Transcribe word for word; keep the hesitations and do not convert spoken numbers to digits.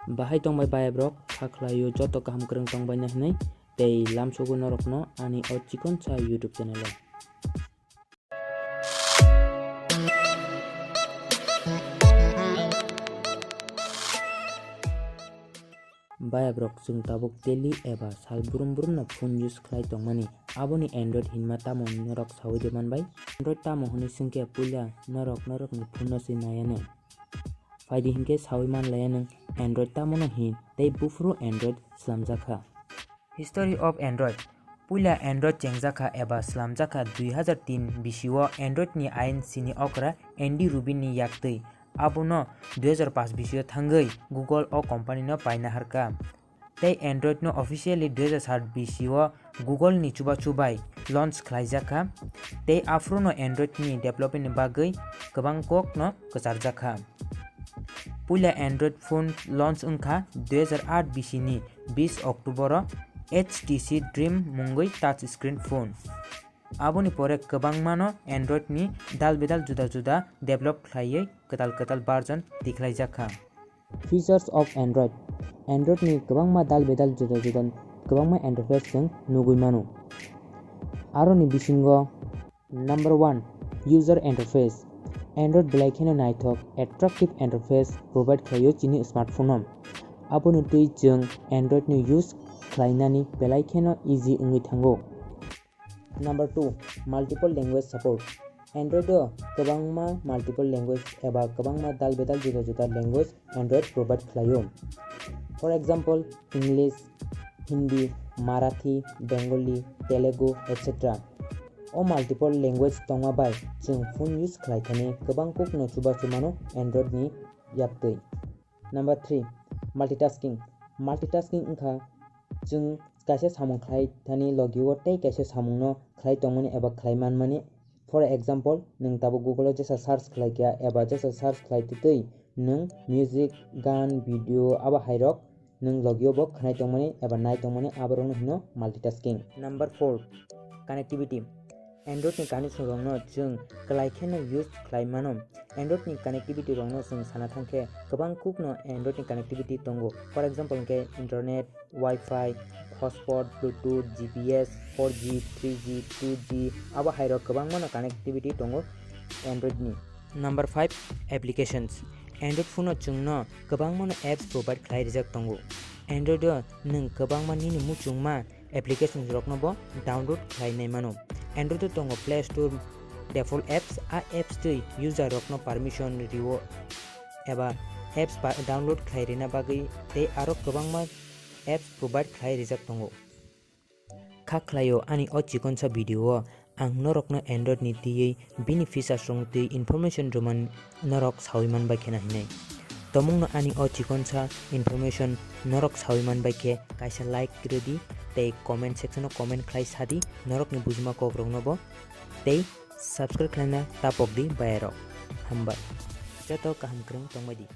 Bahai tongbai bayap rok, kha khlaio joto kaham kwrwng tongbaina hinwi, tei lamsogo norokno ani o chikonsa YouTube channel o. Bayap rok, chwng tabuk daily eba sal brum brum no phone use khlai tongmani, aboni Android hinma tamo norok saui de manbai? Android tamo hwnwi swngkhe puila norok norokni phone no se naiya nung. Phaidi hinkhe saui manlaiya nung Android tamo no hin tei buphuru Android swlamjakha. History of Android. Puila Android chengjakha eba swlamjakha dui hazar tin bisio Android ni ain sini okra Andy Rubin ni yaktwi. Abono dui hazar paanch bisio thangwi Google o company no paina harkha. Tei Android no officially dui hazar saat bisio Google ni chubachu bai launch khlaijakha. Tei aphuru no Android ni development ni bagwi kwbang kok no kwcharjakha. Puila Android phone launch wngkha dui hazar aat bisini bis October o H T C Dream mungwi touch screen phone. Aboni pore kwbangmano Android ni dal bedal juda juda develop khlaiwi kwtal kwtal version tikhlaijakha. Features of Android. Android ni kwbangma dal bedal juda juda kwbangma interface chwng nugwi mano. Aroni bisingo number one, user interface. Android belai kheno naithok, attractive interface provide khlaio chini smartphone o. Aboni twi chwng Android ni use khlainani belai kheno easy wngwi thango. Number two, multiple language support. Android o kwbangma multiple language eba kwbangma dal bedal juda juda language Android provide khlaio. For example, English, Hindi, Marathi, Bengali, Telugu, et cetera. O multiple language tongma bai chwng phone use khlai thani kwbang kok no chubachu mano Android ni yaktwi. Number three, multitasking. Multitasking wngkha chwng kaisa samung khlai thani logi o tei kaisa samung no khlai tongmani eba khlai manmani. For example, nwng tabuk Google o jesa search khlai kha eba jesa search khlai twtwi nwng music, gan, video abo hai rok nwng logi o bo khwnai tongmani eba nai tongmani, aborok no hino multitasking. Number four, connectivity. Android ni connection rok no chwng kwlai kheno use khlai mano. Android ni connectivity rok no chwng sana thang khe kwbang kuk no Android ni connectivity tongo. For example hwnkhe internet, Wi-Fi, hotspot, Bluetooth, G P S, four G, three G, two G, abo hai rok kwbangma no connectivity tongo Android ni. Number five, applications. Android phone o chwng no kwbangma no apps provide khlai rijak tongo. Android o nwng kwbangma nini muchungma applications rokno bo download khlai nai mano. Android o tongo Play Store default apps, a apps twi user rokno permission rio eba apps ba download khlai rina bagwi tei aro kwbangma apps provide khlai rijak tongo. Kha khlaio ani o chikonsa video o ang norokno Android ni twiwi bini features rokni twi information rwmani norok saui manbai kheno hinwi. Tomungno ani o chikonsa information norok saui manbai khe kaisa like rwdi tei comment section o comment khlai sadi norokni bujima kokrokno bo tei subscribe khlaina tapokdi bayarok. Hambai. Joto kaham kwrwng tongbaidi.